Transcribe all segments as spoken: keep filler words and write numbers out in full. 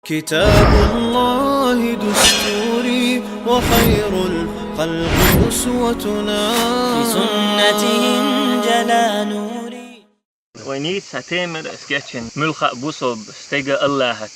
كتاب الله دستوري وخير الخلق أسوتنا. بسنته انجلى نوري. Вай нийса цхьа тема яр аз кечйина, муьлхха а бусалба стеган Аллахьаца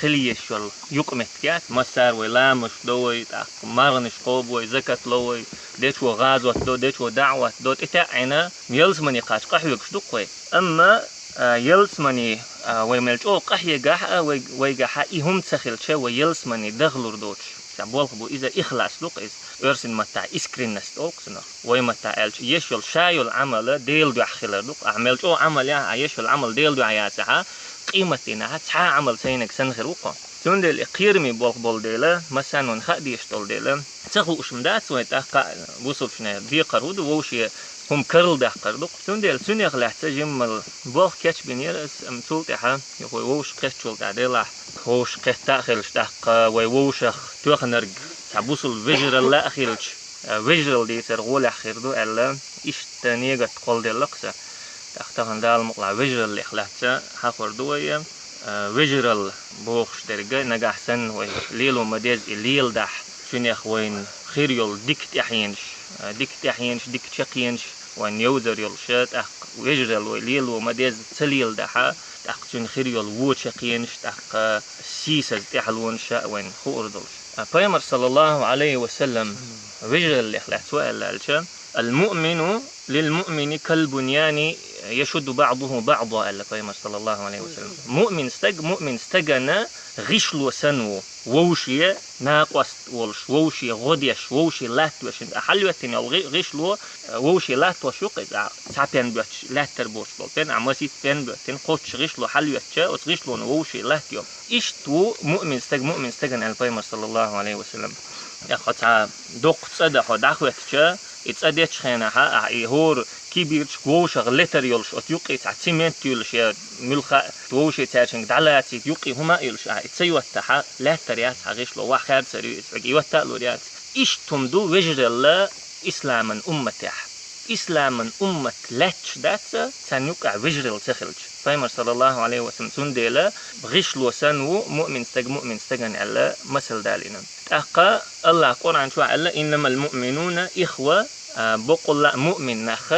хила езаш йола юкъаметтиг яц, массара вай ламазаш до вай, тӀаккха марханаш кхобу вай, закат ло вай, дечо гӀазот до, дечо даӀват до, тӀетаьӀӀина ялсамане кхача къахьоьгуш ду-кх вай. Амма, а, ялсамане, а, вай мел чӀогӀа къахьегахь а, вай, вайгахьа и хӀума ца хилча, вай ялсамане дахалур доцуш. Цхьа болх бу иза, ихлас ду-кх иза. Оьрсийн маттахь искренность олу-кх цунах. Вай маттахь аьлча, еш йолу ша йолу Ӏамал Делан дуьхьа хилар ду-кх. Ахьа мел чӀогӀа Ӏамал яхь, ахьа еш йолу Ӏамал Делан дуьхьа яцахьа, къематдийнахьа цхьа а Ӏамал ца йинарг санна хир ву-кх хьо. Цундела и кхераме болх болу дела, массарна вайна хаа дезаш долу дела, ца хууш ма дац вайн, тӀаккха бусалбачунна декхар хӀун ду, вовшийн хӀума карладаккхар ду-кх. Цундела цунах лаьцна жимма болх кечбинера ас, амма цул тӀаьхьа, юха вай вовшах кхеттачул тӀаьхьа делахь, вовшах кхетта а хилча, тӀаккха вай вовшах тоьхнарг цхьа бусалба вежаралла а хилча, а, вежаралла дийцар гӀолехь хир ду аьлла, иштта негат кхолладелла-кх сан. ТӀаккха тахана Дала мукъалахь вежараллех лаьцна хьахор ду вай, а, вежаралла бохуш дерг нагахь санна вай лело ма-дезза и леладахь, цунах вайна хир йолу дика тӀаьхьенаш, а, дика тӀаьхьенаш, дика чаккхенаш вайна йовзар йолуш, тӀаккха вежаралла вай лело ма-дезза ца леладахь, тӀаккха цуьнан хир йолу вон чаккхенаш, тӀаккха сийсаза тӀаьхьалонаш а вайна хуур долуш. А, Пайхамар, саллаллаху Ӏалайхи ва саллам, вежараллех лаьцна хӀун аьлла аьлча: «المؤمن للمؤمن كالبنيان يشد بعضه بعضا», аьлла Пайхамар, саллаллаху Ӏалайхи ва саллам. Муъмин стаг муъмин стагана гӀишло санна ву, вовше накъост волуш, вовше гӀо деш, вовше латтавеш. А хьалайоьттина йолу гӀи-, гӀишло, а, вовше латтош ю-кх иза, а, цхьа пен боьттуш, лаьттар боцуш болу пен, а, масийтта пен боьттина, кхоччуш гӀишло хьалайоьттича, оцу гӀишлоно вовше латтайо. Иштта ву муъмин стаг муъмин стагана, аьлла Пайхамар, саллаллаху Ӏалайхи ва саллам. ТӀаккха хьо цхьа доккха цӀа дан хьо дӀахӀоьттича, и цӀа дечу хенахьа, ахьа и хӀора кибирчка вовшах летар йолуш, оцу юккъе цхьа цемент юьйлуш, я муьлхха а вовше цаьршинга дӀалацийта юккъе хӀума а юьйлуш, ахьа и ца йотта хьан, лаьттар яц хьан гӀишло, ваха херцар ю иза, хьоьга и йотта а лур яц. Иштта хӀума ду вежаралла исламан умматехь. Исламан уммат лаьтташ дац, царна юккъехь вежаралла ца хилча. Пайхамар, саллаллаху Ӏалайхи ва саллам, цундела гӀишло санна ву муъмин стаг муъмин стагана аьлла масал далийна. ТӀаккха Аллаха Къуръан чохь аьлла: «إنما المؤمنون إخوة», а, боккъалла а муъмин нах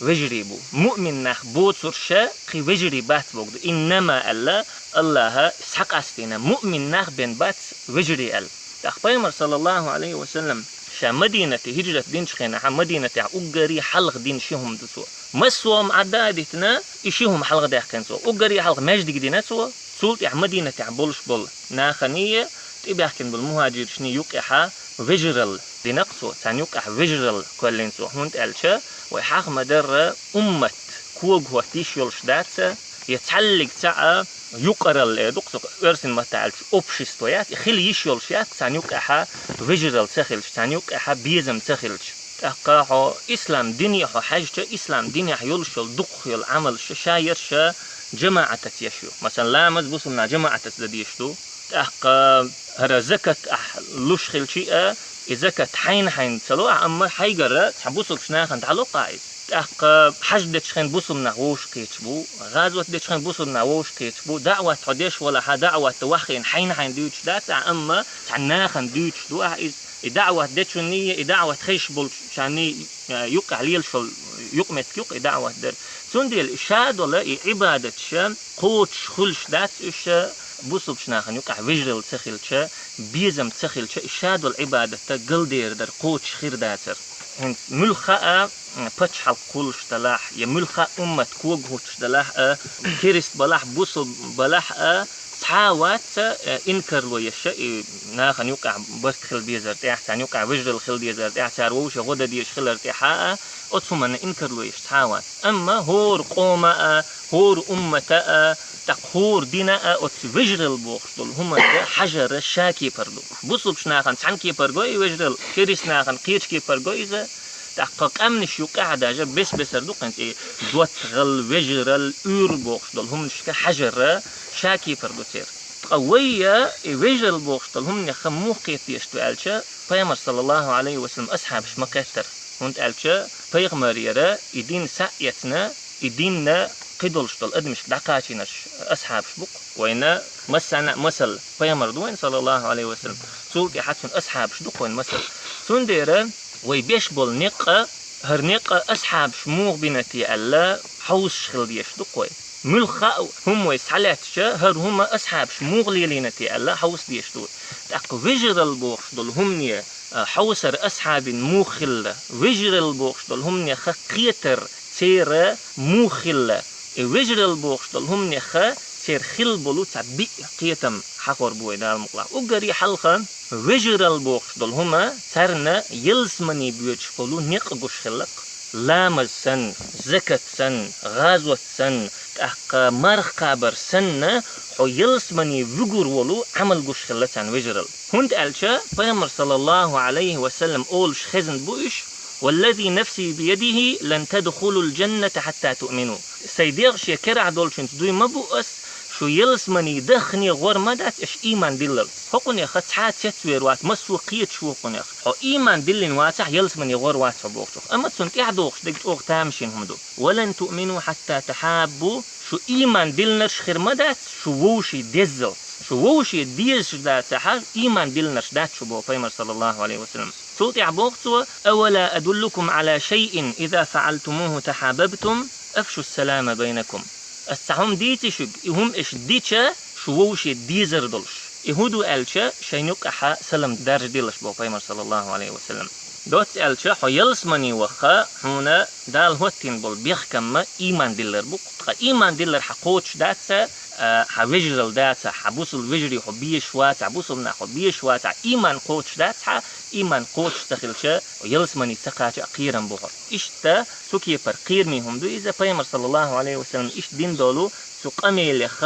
вежарий бу. Муъмин нах боцурш кхин вежарий бац боху ду. «Иннама», аьлла Аллаха, схьакъастийна, муъмин нах бен бац вежарий аьлла. ТӀаккха Пайхамар, саллаллаху Ӏалайхи ва саллам, ша Мадинате хӀиджрат динчу хенахьа, Мадинатехь уггаре хьалха дина ши хӀума ду цо. Массо а хӀума Ӏадда а дитина, и ши хӀума хьалха даьккхина цо. Уггаре хьалха маьждиг дина цо, цул тӀаьхьа Мадинатехь болуш болу наханий, тӀебаьхкина болу мухӀажиршний юккъехьа вежаралла дина-кх цо, царна юккъехь вежаралла кхоьллина цо, хӀунда аьлча вай хьаха ма-дарра уммат когахӀотта йиш йолуш дац, я цхьаьллиг цхьаъ юкъаралла эр ду-кх цо, оьрсийн маттахь аьлча, общество яц, и хила йиш йолуш яц, царна юккъехьа вежаралла ца хилча, царна юккъехьа безам ца хилча. ТӀаккха хьо ислам дине хьо хьаьжча, ислам динехь йолуш йолу дукхах йолу Ӏамалш ша ерш жамаӀатаца еш ю. Масала, ламаз бусалба нах жамаӀатаца дан дезаш ду. ТӀаккха хӀара закат ахь луш хилчий а, и закат хьайна-хьайна ца ло ахь, амма хьайгара цхьа бусалбачу нахана дӀало-кх ахь иза. ТӀаккха хьаж дечу хенахь бусалба нах вовшах кхеташ бу, гӀазот дечу хенахь бусалба нах вовшах кхеташ бу, даӀват хьо деш валахьа, даӀват дан ваххийна хьайна-хьайна дуьйцуш дац ахь, амма цхьа нахана дуьйцуш ду ахь иза. И даӀват дечунний, и даӀват хезаш болчунний, а, юккъехь лелаш йолу юкъаметтиг ю-кх и даӀват дар. Цундела и ша долу и Ӏибадаташ кхочуш хуьлуш дац уьш, бусалбачу нахана юккъехь вежаралла ца хилча, безам ца хилча, и ша долу Ӏибадат галдер дар кхочуш хир дацара. ХӀинца муьлхха а пачхьалкх хуьлуш далахь, я муьлхха а уммат когахӀуттуш далахь а, керста балахь, бусалба балахь а, цхьа а вац, э, инкарло еш и нахана юккъехь барт хила безар тӀехь, царна юккъехь вежаралла хила дезар тӀехь, цара вовшийн гӀо дан дезаш хилар тӀехьа а, оцу хӀуманна инкарло еш цхьа а вац. Амма хӀора къома а, хӀора уммата а, тӀаккха хӀора дина а оцу вежаралла бохуш долу хӀуманна хьажар ша кепара ду. Бусалбачу нахана цхьана кепара го и вежаралла, керста нахана кхечу кепара го иза, тӀаккха къаьмнаш юккъехь а даже бес-бесара ду-кх хӀинца и доттагӀалла, вежаралла, уьйр бохуш долу хӀуманашка хьажар ша кепара ду церан. Ткъа вай и вежаралла бохуш долу хӀуманех муха кхета дезаш ду аьлча, Пайхамар, саллаллаху Ӏалайхи ва саллам, асхьабаш ма кхеттара. ХӀунда аьлча Пайхамарера и дин схьа а эцна, и динна хи долуш долу адамашка дӀакхачийнарш асхьабаш бу-кх вайна массанна а масал. Пайхамар ду вайн, саллаллаху Ӏалайхи ва саллам. Цул тӀаьхьа цуьнан асхьабаш ду-кх вайн масал. Цундела вай беш болу некъа, хӀара некъа асхьабаш муха бина те аьлла, хьовсуш хила дезаш ду-кх вай. Муьлхха а хӀума вай схьалаьцча, хӀара хӀума асхьабаш муха лелийна те аьлла, хьовса дезаш ду. ТӀаккха вежаралла бохуш долу хӀумане, а, хьовсар асхьабийн муха хилла, вежаралла бохуш долу хӀуманех кхетар церан муха хилла, и вежаралла бохуш долу хӀуманех церан хилла болу цхьа биъ кхетам хьахор бу вай Дала мукъалахь. Уггаре хьалха вежаралла бохуш долу хӀума царна ялсамане боьдуш болу некъ гуш хилла-кх. Ламаз санна, закат санна, гӀазот санна, тӀаккха марха кхабар санна, хьо ялсамане вуьгур волу Ӏамал гуш хилла царна вежаралла. ХӀунда аьлча Пайхамар, саллаллаху Ӏалайхи ва саллам, олуш хезна бу уьш: «Валлази нафси биядихи, лан тадхулул джанната хьатта туъмину». Сайн дегӀ шен керахь долчуьнца дуй ма бу ас, шу ялсамане даххане гӀор ма дац аша ийман диллалц. ХӀокхунех цхьа а цецвер вац, массо а кхеташ ву хӀокхунех. Хьо ийман диллина вацахь, ялсамане гӀор вац хьо бохучух. Амма цунна тӀаьхьа догӀуш дерг чӀогӀа тамашийна хӀума ду. «Ва лан туъмину хьатта тахьаббу», шу ийман диллинарш хир ма дац, шу вовшийн деззалц. Шу вовшийн дезаш дацахь, ийман диллинарш дац шу, боху Пайхамар, саллаллаху Ӏалайхи ва саллам. Цул тӀаьхьа боху цо: «Авала адуллукум Ӏала шайин, иза фаъалтумуху тахьабабтум, афшу салама байнакум». Ас цхьа хӀума дийций шуьга, и хӀума аша дича, шу вовшийн дезар долуш. И хӀун ду аьлча, шайна юккъехь салам даржаделаш, боху Пайхамар, саллаллаху Ӏалайхи ва саллам. Доцца аьлча, хьо ялсамане вахха, хьуна Дала хӀоттийна болу бехкам ийман диллар бу-кх. Ткъа ийман диллар хьан кхочуш дац, а, хьан вежаралла дац, хьан бусалба вежарий хьо безаш вац, хьан бусалба нах хьо безаш вац, хьан ийман кхочуш дац хьан, ийман кхочуш ца хилча, ялсамане ца кхача а кхерам бу хьо. Иштта цу кепара кхераме хӀума ду иза, Пайхамар, саллаллаху Ӏалайхи ва саллам, иштта дина долу цу къамелех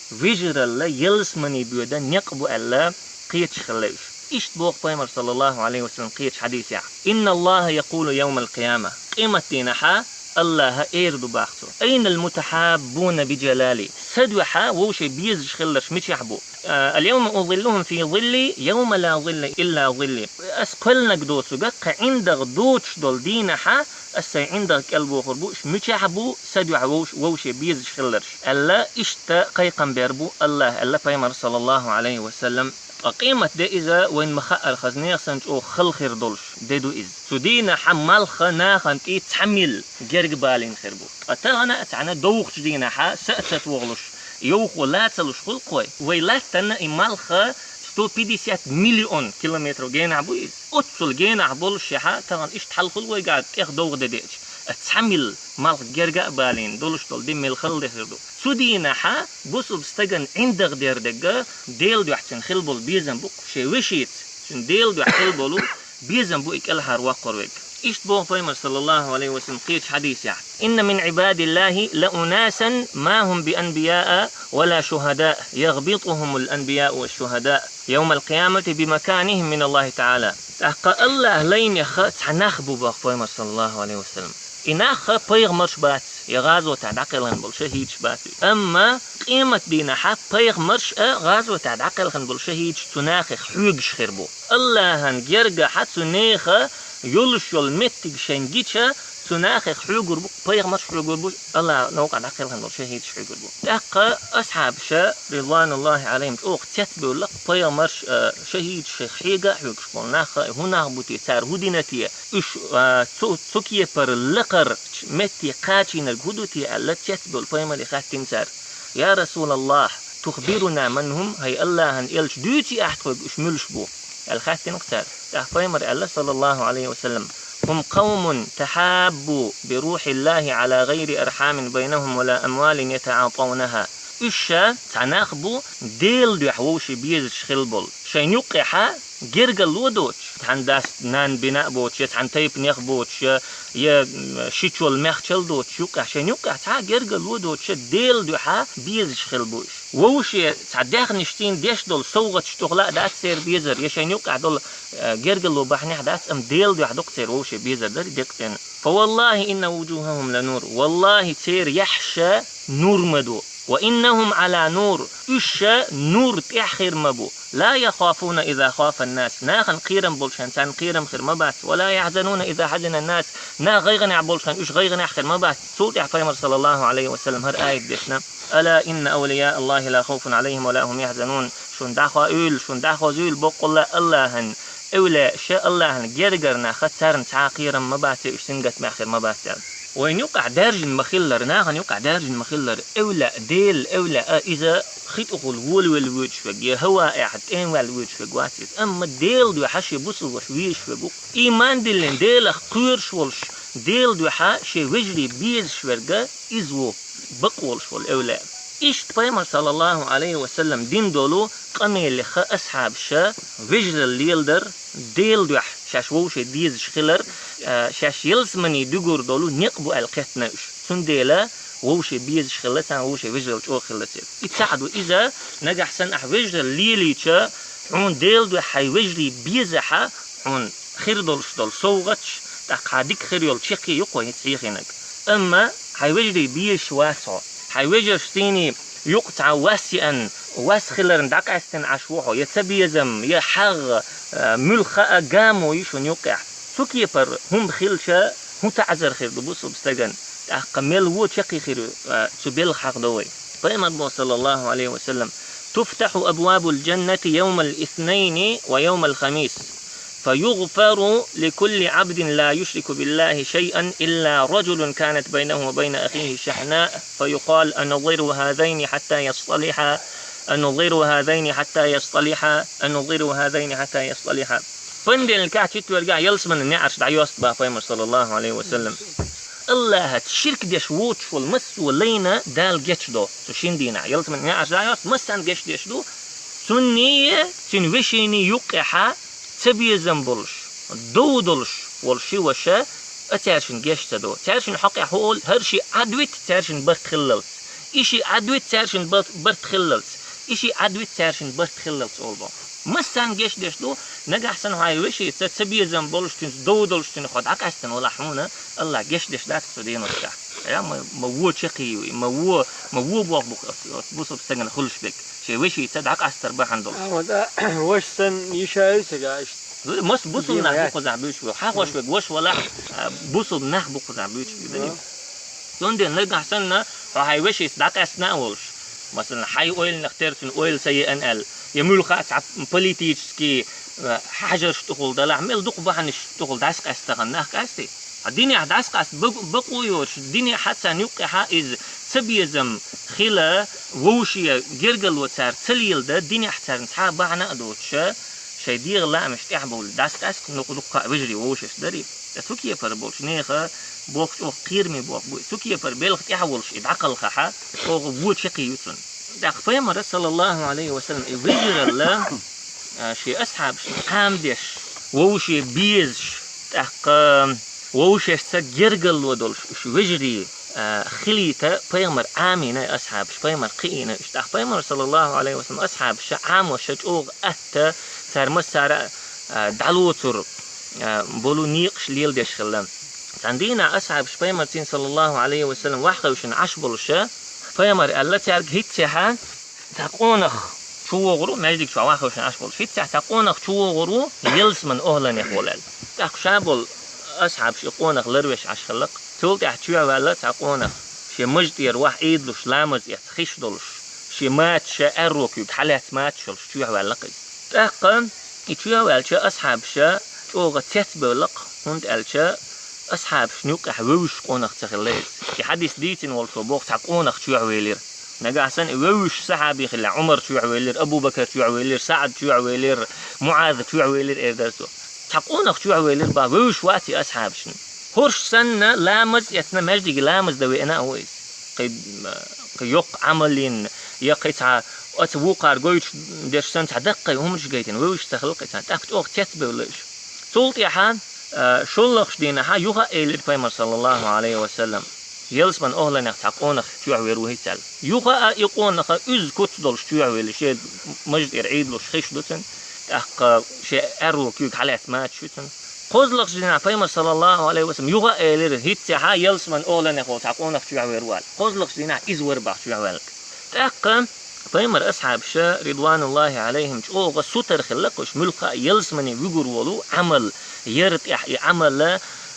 вежаралла ялсамане боьду некъ бу аьлла, кхеташ хилла уьш. Иштта боху Пайхамар, саллаллаху Ӏалайхи ва саллам, кхечу хьадисехь: «Инна Аллаха якъулу явмал къияма». Къематдийнахь Аллаха эр ду боху цо: «Айнал мутахьаббуна би джалали?» Сан дуьхьа вовшийн безаш хилларш мичахь бу? А, «Ал-явма узиллухум фи зилли, явма ла зилла илла зилли». Ас кхоьллинарг доцург, кхин ӀиндагӀ доцуш долу дийнахь ас сайн ӀиндагӀ кӀел бохур бу, уьш мичахь бу, сан дуьхьа вовш-, вовшийн безаш хилларш, аьлла, иштта кхайкхам бер бу Аллаха, аьлла Пайхамар, саллаллаху Ӏалайхи ва саллам. Ткъа къемат де иза вайна ма-хаъара, хаза нехан санна чӀогӀа хала хир долуш де ду иза. Цу дийнахь малх нахана тӀе цхьа милла герга балийна хир бу. Ткъа тахана а цхьана довхачу дийнахь са а ца тохалуш, йовхо лан ца луш хуьлу-кх вай. Вай латтана и малх сто пятьдесят миллион километр генахь бу иза. Оццул генахь болушехь, тахана иштта хьал хуьлу вайгахь тӀех довха де деача, а цхьа милла малх герга а балийна долуш долу де мел хала де хир ду. Цу дийнахь бусалба стагана ӀиндагӀ дер дерг Делан дуьхьа цуьнан хила болу безам бу-кх, шен вешица цуьнан Делан дуьхьа хила болу безам бу и кӀелхьара воккхур верг. Иштта боху Пайхамар, саллаллаху Ӏалайхи ва саллам, кхечу хьадисехь: «Инна мин Ӏибадиллахи ла унасан ма хум би анбияа ва ла шухадаа, ягъбитухумул анбияу ва шухадаа, явмал къиямати би маканихим мин Аллахи таала». ТӀаккха Аллаха лайнех цхьа нах бу, боху Пайхамар, саллаллаху Ӏалайхи ва саллам. И нах пайхамарш бац, я гӀазотехь дӀакхелхина болу шахӀидаш бац. Амма къемат дийнахь пайхамарш а, гӀазотехь дӀакхелхина болу шахӀидаш цу нахех хьоьгуш хир бу. Аллахьан гергахь цу нехан йолуш йолу меттиг шайн гича, цу нахех хьоьгур бу, пайхамарш хьоьгур бу, Аллахьан новкъахь дӀакхелхина болу шахӀидаш хьоьгур бу. ТӀаккха асхьабаша, ридвануллахи Ӏалайхим, чӀогӀа цецбевлла-кх, пайхамарш а, шахӀидаш шайх хьега а хьоьгуш болу нах а хӀун нах бу те, цара хӀун дина те, уьш, а, цу, цу кепара лакхарчу метте кхачийнарг хӀун ду те аьлла, цецбевлла пайхамаре хаьттина цара: «Я Расулаллахь, тухбируна ман хӀум, хӀай Аллахьан элча, дуьйций ахь тхоьга уьш муьлш бу?» аьлла хаьттина-кх цара. ТӀаккха пайхамара аьлла, саллаллаху Ӏалайхи ва саллам: «ХӀум къавмун тахьаббу би рухьиллахи Ӏала гӀайри архьамин байнахум ва ла амвалин ятаӀатӀавнаха». Уьш ша цхьа нах бу, Делан дуьхьа вовшийн безаш хила болу. Шайн юккъехь гергарло доцуш, цхьана дас-нанна бина а боцуш, я цхьана тайпанех а боцуш, я, я, м, шичол-маьхчал доцуш юккъехь, шайн юккъехь цхьа гергарло доцуш, Делан дуьхьа безаш хила бу уьш. Вовше цхьа даьхнашцийна деш долу совгӀаташ тӀехула а дац церан безар, я шайн юккъехь долу, э, гергарло бахьанехь дац, амма Делан дуьхьа ду-кх церан вовше безар дар декъа цӀена. «Фа валлахи инна вуджухахум ла нур». Валлахи, церан яххьаш нур ма ду. وإنهم على نور, уьш нур тӀехь хир ма бу. لا يخافون إذا خاف الناس, нахана кхерам болчхьана царна кхерам хир ма бац. ولا يحزنون إذا حزن الناس, нах гӀайгӀанехь болчхьана уьш гӀайгӀанехь хир ма бац. Цул тӀаьхьа Пайхамар, саллаллаху Ӏалайхи ва саллам, хӀара аят дешна: ألا إن أولياء الله لا خوف عليهم ولا هم يحزنون. Шуна дӀахоуьйла, шуна дӀахозуьйла боккъалла АллахӀан эвлаъ, ша АллахӀан гергара нах, царна цхьа а кхерам ма бац, уьш сингаттамехь хир ма бац аьлла. Вайна юкъахь даьржина ма-хиллара, нахана юкъахь даьржина ма-хиллара, эвлаъ, Делан эвлаъ, иза хи тӀехула волавелла воьдуш верг, я хӀаваэхь тӀемаваьлла воьдуш верг вац иза. Амма Делан дуьхьа шен бусалба ваша везаш верг ву-кх. Ийман диллина, Делах кхоьруш волуш, Делан дуьхьа шен вежарий безаш верг, иза ву бакъ волуш волу эвлаъ. Иштта Пайхамар, саллаллаху Ӏалайхи ва саллам, дина долу къамелех асхьабаша вежаралла леладар, Делан дуьхьа шаьш вовшийн безаш хилар, а, шаьш ялсамане дуьгур долу некъ бу аьлла кхеттина уьш. Цундела вовшийн безаш хилла, царна вовшийн вежаралла чӀогӀа хилла церан. И цхьаъ ду иза, нагахь санна ахь вежаралла лелийча, хьуна Делан дуьхьа хьайн вежарий безахь, хьуна хир долуш долу совгӀаташ, тӀаккха хьан дика хир йолу чаккхе ю-кх хӀинца хьехийнарг. Амма хьайн вежарий безаш вац хьо. Хьайн вежаршций юкъа цхьа вас еана, вас хиларна дӀакъаьстина Ӏаш ву хьо, я цабезам, я хьагӀ, а, муьлхха а гамо ю шуна юккъехь. Цу кепара хӀума хилча, хӀун таӀзар хир ду бусалба стагана? ТӀаккха мел вон чаккхе хир ю, а, цу белхан хьакъ до вай. Пайхамар боху, саллаллаху Ӏалайхи ва саллам: تفتح أبواب الجنة يوم الاثنين ويوم الخميس، فيغفر لكل عبد لا يشرك بالله شيئا إلا رجل كانت بينه وبين أخيه شحناء، فيقال: أنظروا هذين حتى يصطلحا، أنظروا هذين حتى يصطلحا، أنظروا هذين حتى يصطلحا. Понедельникехь, четвергехь ялсаманин неӀарш дӀайоьсту боху Пайхамар, саллаллаху Ӏалайхи ва саллам. АллахӀаца ширк деш воцуш волу массо а лайна Дала гечдо. Цу шина дийнахь ялсаманин неӀарш дӀайоьсту, массарна гечдеш ду. Цунний, цуьнан вешиний юккъехь цабезам болуш, дов долуш волу ши ваша, а, цаьршинна геч ца до. Цаьршинна хьокъехь хӀу олу: хӀара шиъ Ӏадвита цаьршинна барт хиллалц, и шиъ Ӏадвита цаьршинна ба-, барт хиллалц, и шиъ Ӏадвита цаьршинна барт хиллалц олу боху. Массарна гечдеш ду, нагахь санна хьайн вешица цабезам болуш, цуьнца дов долуш, цуьнан хьо дӀакъаьстина валахь, хьуна АллахӀа гечдеш дац-кх цу деношкахь. Я, ма, ма вон чаккхе ю, ма вон, ма вон боху бу-кх оцу бусалба стагана хуьлуш берг, шен вешица дӀакъастар бахьана долуш. А, вот, а, ваша санна йиш яц цигахь иштта. Мас бусалба нах бу кхузахь буьйцуш бу. Хьан хьош верг ваша валахь, а, бусалба нах бу кхузахь буьйцуш бу. Цундела нагахь санна хьо хьайн вешица дӀакъаьстина а волуш, масала, хьайн ойланах тера цуьнан ойла ца еана аьлла, я муьлхха а цхьа политический, а, хьажарш тӀехула далахь, мел дукха бахьанаш тӀехула дӀасакъаьста тахана нах, къаьсти. Хьан динехь дӀасакъаста бакъ-, бакъо йоцуш, динехь а царна юккъехь а иза цабезам хила, вовшийн гергарло цара ца леладан, динехь царна цхьа а бахьана а доцуш, шайн дегӀан лаамаш тӀехь бовлий дӀасакъаьста, ну-кх дуккха а вежарий вовшашца дарий. Ткъа цу кепара болчу нехан боху чӀогӀа кхераме боху бу. Цу кепара белхан тӀехь а волуш и дӀакхалхахь, чӀогӀа вон чаккхе ю цунна. ТӀаккха Пайхамара, саллаллаху Ӏалайхи ва саллам, и вежаралла, а, шен асхьабашна Ӏамадеш, вовшийн безаш, тӀаккха вовшашца гергарло долуш уьш вежарий, а, хилийта Пайхамара Ӏамийна асхьабаш, Пайхамар кхиийна уьш. ТӀаккха Пайхамар, саллаллаху Ӏалайхи ва саллам, асхьабаша Ӏамош чӀогӀа атта, цара массара а, дӀалоцур, а, болу некъаш леладеш хилла. Цхьана дийнахь асхьабаш Пайхамарций, саллаллаху Ӏалайхи ва саллам, ваха хевшина Ӏаш болуша, Пайхамара аьлла цаьрга: «ХӀинццехьа цхьа къонах чу вогӀур ву», маьждиг чохь ваха хевшина Ӏаш болуш, «хӀинццехьа цхьа къонах чу вогӀур ву, ялсаманин охӀланех волу», аьлла. ТӀаккха ша болу асхьабаш и къонах ларвеш Ӏаш хилла-кх. Цул тӀаьхьа чоьхьа ваьлла цхьа къонах, шен мажа тӀера ваха Ӏийдалуш, ламаз эцна хиш долуш, шен мачаш, аьрру куьйга хьалаьцна мачаш йолуш чоьхьа ваьлла-кх иза. ТӀаккха и чоьхьа ваьлча, асхьабаша чӀогӀа цецбевлла-кх, хӀунда аьлча асхьабашна юккъехь вевзаш къонах ца хилла иза. И хьадис дийцина волчо боху: «Цхьа къонах чоьхьа велира». Нагахь санна и вевзаш сахьаби хилла, Ӏумар чоьхьа велира, Абу-Бакар чоьхьа велира, СаӀд чоьхьа велира, МуӀаз чоьхьа велира, эр дара цо. Цхьа къонах чоьхьа велира боху, вевзаш вац и асхьабашна. ХӀорш санна, ламаз эцна, маьждиге ламаз дан веана а ву иза. Кхин, кхин йоккха Ӏамал йина, я кхин цхьа оцу вукхара гойтуш дерш санна цхьа даккхий хӀуманаш гайтина, вевзаш ца хилла-кх иза. ТӀаккха чӀогӀа цецбевлла уьш. Цул тӀаьхьа, а, шолгӀачу дийнахьа юха а элира Пайхамара, саллаллаху Ӏалайхи ва саллам: «Ялсаманин охӀланех цхьа къонах чоьхьа вер ву хӀинца», аьлла. Юха а и къонах уьзза куц долуш чоьхьа велира, шен мажа тӀера Ӏийдалуш хиш ду цуьнан, тӀаккха шен аьрру куьйга хьалаьцна мачаш ю цуьнан. КхозлагӀчу дийнахь Пайхамара, саллаллаху Ӏалайхи ва саллам, юха а элира: «ХӀинццехьа ялсаманин охӀланех волу цхьа къонах чоьхьа вер ву», аьлла. КхозлагӀчу дийнахь иза вара боху чоьхьа ваьлларг. ТӀаккха пайхамар асхьабаша, ридвануллахи алейхим, чӀогӀа сутара хилла-кх уьш муьлхха а ялсамане вуьгур волу Ӏамал яра тӀехь, и Ӏамал,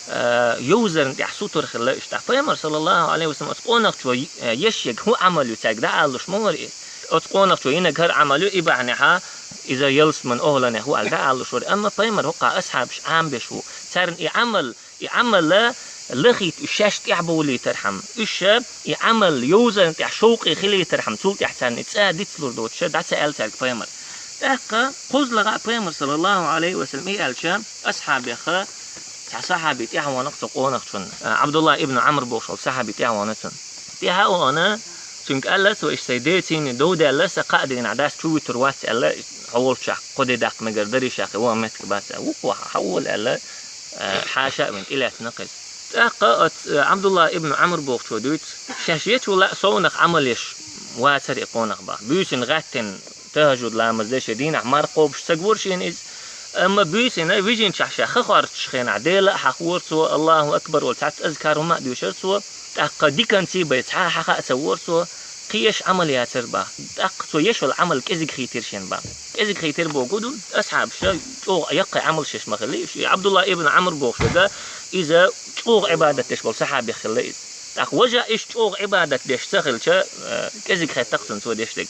а, йовзарна тӀехь сутара хилла уьш. ТӀаккха пайхамар, саллаллаху алейхи ва саллям, оцу къонахчо, а, еш ерг хӀун Ӏамал ю, цаьрга дӀаалуш ма вара иза. Оцу къонахчо йинарг хӀара Ӏамал ю, и бахьанехьа иза ялсаман охӀланех ву аьлла дӀаалуш вара. Амма пайхамар хӀокху асхьабаш Ӏамбеш ву. Царна и Ӏамал, и Ӏамал лахийта уьш шаьш тӀехь бовлийтархьама, уьш и Ӏамал йовзарна тӀехь шовкъе хилийтархьама, цул тӀехь царна и цӀа дицлур доцуша дӀа ца аьлла цаьрга пайхамар. ТӀаккха кхузлагӀа пайхамар, саллаллаху алейхи ва саллям, и аьлча, асхьабех цхьа сахьаби тӀаьхьаванакх цу къонахчунна. А, Абдулла ибн Амр бохуш волу сахьаби тӀаьхьавана цунна. ТӀаьхьа а вахана, цуьнга аьлла цо: «Иштта сайн ден цӀийнан дов даьлла, сан кхаа дийнахь дац чу вуьтур вац», аьлла, хьо волчохь кхо де даккха мегар дарий, ша кхин ван меттиг бац аьлла. Вукхо хьан, хьан волу аьлла, а, хьаша а вина, тӀелаьцна-кх иза. ТӀаккха оцу, а, Абдулла ибн Амр бохучо дуьйцу: «Шаьш ечул а совнах Ӏамал еш вацара и къонах бах. Буьйсина гӀаьттина тахажуд ламаз деш, дийнахь марха кхобуш ца гора шена иза. Амма буьйсина вижинчохь ша ха хорцучу хенахь Дела а хьахавора цо, Аллаху акбар олу цхьацца азкар хӀума а доьшура цо, тӀаккха диканций бен цхьа а хьаха а ца вора цо, кхин еш Ӏамал яцара бах. ТӀаккха цо еш йолу Ӏамал кӀезиг хийтира шена бах». КӀезиг хийтира бохург ду, асхьабаша чӀогӀа яккхий Ӏамалш еш ма хилла уьш. И Абдулла ибн Амр бохуш верг, иза чӀогӀа Ӏибадат деш болу сахьабех хилла иза. ТӀаккха важа иштта чӀогӀа Ӏибадат деш ца хилча, э, кӀезиг хеттакх цунна цо деш дерг.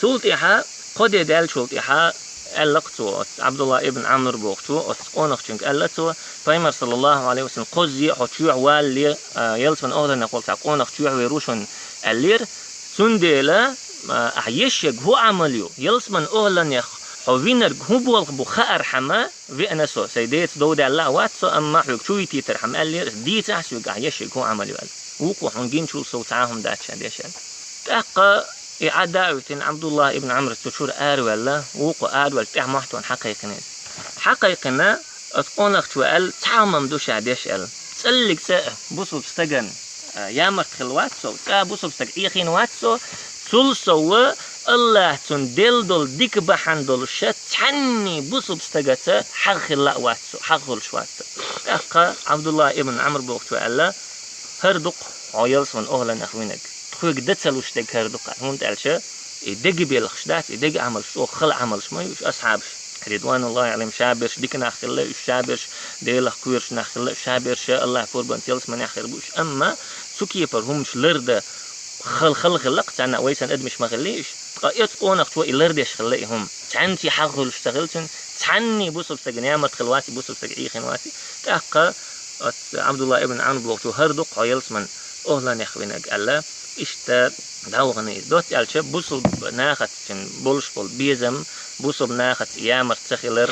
Цул тӀаьхьа, кхо де даьллачул тӀаьхьа, аьлла-кх цо, оцу Абдулла ибн Амр бохучо, оцу къонахчуьнга аьлла цо: «Пайхамар, саллаллаху алейхи ва саллям, кхозза а хьо чоьхьа валале, а, ялсаман охӀланех волу цхьа къонах чоьхьа вер ву шуна», аьллера. «Цундела, а, ахьа еш ерг хӀун Ӏамал ю, ялсаман охӀланех хьо винарг хӀун болх бу хаархьама, веана со, сайн деца дов даьлла а вац со, амма хьоьга чу витийтархьама», аьллера. «Дийцахьа соьга ахьа еш ерг хӀун Ӏамал ю», аьлла. Вукхо: «Хьуна гинчул сов цхьа а хӀума дац ша деш», аьлла. ТӀаккха и Ӏадда а витина, Абдулла ибн Амр цу чуьра араваьлла, вукхо араваьлла тӀаьхьа мохь тоьхна хьакхайкхина иза. Хьакхайкхина, оцу къонахчо аьлла: «Цхьа а хӀума ма ду ша деш», аьлла. ЦӀаллиг цӀа бусулба стагана, а, ямарт хилла вац со, цӀа бусулба стаг Ӏехийна вац со, цул сов Аллаха цунна делла долу дика бахьана долуш цхьанний бусулба стагаца хьагӀ хилла а вац со, хьагӀ хуьлуш вац со. ТӀаккха Абдулла ибн Амр бохучо аьлла: «ХӀара ду-кх хьо ялсаман охӀланех винарг. Тхоьга дан ца луш дерг хӀара ду-кх», аьлла, хӀунда аьлча и дега белхаш дац, и дега Ӏамалш чӀогӀа хала Ӏамалш ма ю уьш, асхьабаш, ридвануллахи алейхим, ша берш дика нах хилла уьш, ша берш Делах кхоьруш нах хилла уьш, ша берш Аллаха пурбанца ялсаманехь хир бу уьш, амма цу кепара хӀуманаш лардан хала, хала хилла-кх царна, вай санна адамаш ма хиллий уьш. Ткъа оцу къонахчо и лардеш хилла и хӀума. Цхьаьнций хьагӀ хуьлуш ца хилла цуьнан, цхьанний бусулба стагана ямарт хилла вац и, бусулба стаг Ӏехийна вац и. ТӀаккха оцу Абдулла ибн Амр бохучо: «ХӀара ду-кх хьо ялсаман охӀланех винарг», аьлла, иштта дӀавахана иза. Доцца аьлча, бусулба нахаца цуьнан болуш болу безам, бусулба нахаца ямарт ца хилар,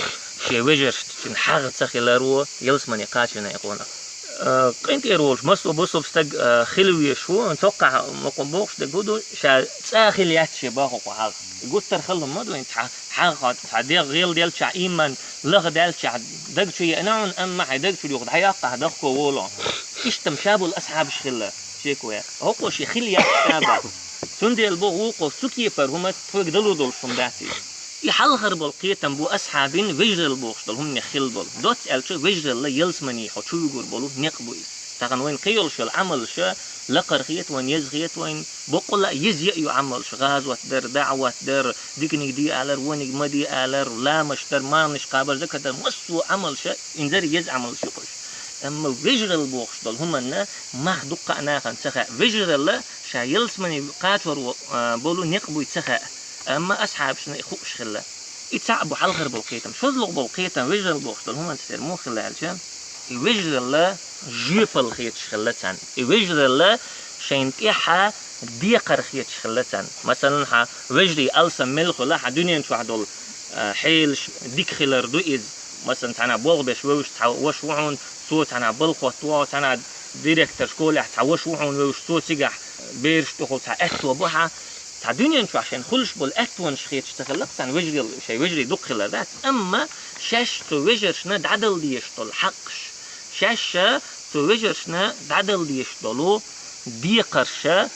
шен вежаршца цуьнан хьагӀ ца хилар ву ялсамане кхачийна и къонах. Э, къинтӀера волуш массо а бусулба стаг, э, хила везаш ву, цоккхахь ма-, бохуш дерг хӀун ду, ша цӀа хила яц шен боху кху хьагӀ. И гуттар хала хӀума ма ду, цхьа хьагӀ, хьо, цхьа дегӀ гӀелделча, иман лахделча, даг чу еана хьуна, амма хьайн даг чуьра юха дӀайоккхахь, дахко волу. Иштта-м ша болу асхьабаш хилла, шеко яц. ХӀокхо шен хила яц ша боху. Цундела боху вукхо: «Цу кепара хӀума тхоьга далур долуш хӀума дац иза». И хьалхара болу кхетам бу асхьабийн вежаралла бохуш долу хӀуманех хилла болу. Доцца аьлча, вежаралла ялсамане хьо чу вуьгур болу некъ бу иза. Тахана вайна кхин йолуш йолу Ӏамалша лакхара хета вайна, еза хета вайна, боккъала а еза а ю Ӏамалш: гӀазот дар, даӀват дар, диканиг де алар, вониг ма де алар, ламазаш дар, марханаш кхабар, закат дар, массо а Ӏамалша, инзаре еза Ӏамалш ю-кх уьш. Амма вежаралла бохуш долу хӀуманна мах дуккха а нахана ца хаьа. Вежаралла ша ялсамане кхачор во-, а, болу некъ буй ца хаьа. Амма асхьабашна и хууш хилла. И цхьаъ бу хьалхара болу кхетам. ШозлагӀа болу кхетам вежаралла бохуш долу хӀуманца тера муха хилла аьлча, и вежаралла жоьпалла хеташ хилла царна. И вежаралла шайна тӀехьа декхар хеташ хилла царна. Масалан, хьан вежарий алсам мел хуьла, хьан дуьнен чохь долу, а, хьелаш дика хилар ду иза. Масалан, цхьана болх беш вевзаш цхьа ваша ву хьуна, цо цхьана балха хӀоттаво, цхьана директор школехь цхьа ваша ву хьуна вевзаш, цо цигахь бераш тӀехула цхьа аьтто бу хьан. Цхьа дуьнен чохь шайна хуьлуш болу аьттонаш хеташ ца хилла-кх царна вежарий, шайн вежарий дукха хилар дац. Амма шаьш цу вежаршна дӀадала дезаш долу хьакъаш, шаьш цу вежаршна дӀадала дезаш долу декхарша,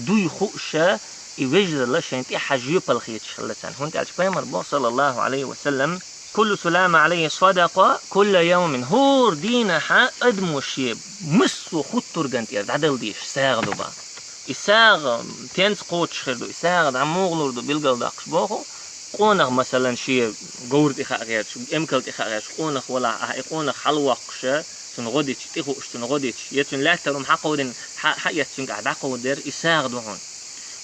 дуй хууша, и вежаралла шайна тӀехьа жоьпалла хеташ хилла царна. ХӀунда аьлча пайхамар боху, саллаллаху алейхи ва саллям: «Куллу сулама алейхи садакъа кулла яумин». ХӀора дийнахьа адамо шен массо а хуттурган тӀера дӀадала дезаш сагӀа ду бан. И сагӀа тенца кхочуш хир ду, и сагӀа дӀа мугӀа лур ду билгалдаккхаш боху, къонах, масалан, шен говра тӀе хаа гӀерташ, эмкал тӀе хаа гӀерташ, къонах валахь, ахь и къонах хьалавоккхуш, цунна гӀо дича, тӀехууш цунна гӀо дича, я цуьнан лаьттара хӀума хьакховдина, хьа-, хьаэцна цуьнга ахь дӀакховдадар, и сагӀа ду хьуна.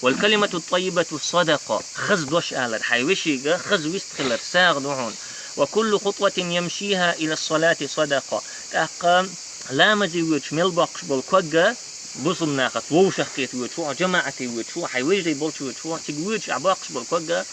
والكلمة الطيبة صدقة. Хаза дош алар, хьайн вешийга хаза вист хилар сагӀа ду хьуна. وكل خطوة يمشيها إلى الصلاة صدقة. ТӀаккха ламазе воьдуш мел боккхуш болу ког а, бусулба нахаца вовшахкхета воьдуш ву хьо, жамаӀате воьдуш ву хьо, хьайн вежарий болчу воьдуш ву хьо, цига воьдуш ахь боккхуш болу ког а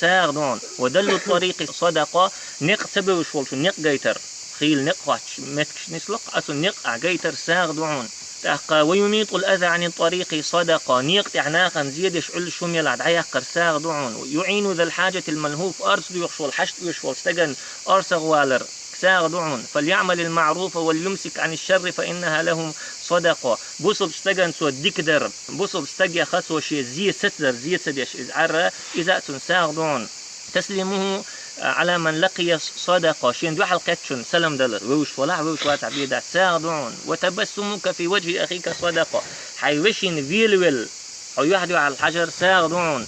сагӀа ду хьуна. ودلو الطريق صدقة. Некъ ца бевзаш волчун некъ гайтар, хийла некъ хоттуш меттигаш нислакх, а цунна некъ ахь гайтар сагӀа ду хьуна. ТӀаккха ويميط الأذى عن الطريق صدقة. Некъа тӀехь нахана зе деш Ӏуьллуш хӀума елахь дӀаяьккхар сагӀа ду хьуна. يعين ذا الحاجة الملهوف. Орца доьхуш волу, хьашт оьшуш волу стагана орцагӀвалар сагӀа ду хьуна. فليعمل المعروف وليمسك عن الشر فإنها له صدقة. Бусулба стагана цо дика дар, бусулба стагех цо шен зе сацадар, зе ца деш иза Ӏар, иза а цунна сагӀа ду хьуна. تسليمه على من لقي صدقة. Шена дуьхьал кхеттачунна салам далар. Вевзаш валахь, вевзаш вацахь бен дац, сагӀа ду хьуна. وتبسمك في وجه أخيك صدقة. Хьайн вешина велавелла хьо юьхь-дуьхьал хьажар сагӀа ду хьуна.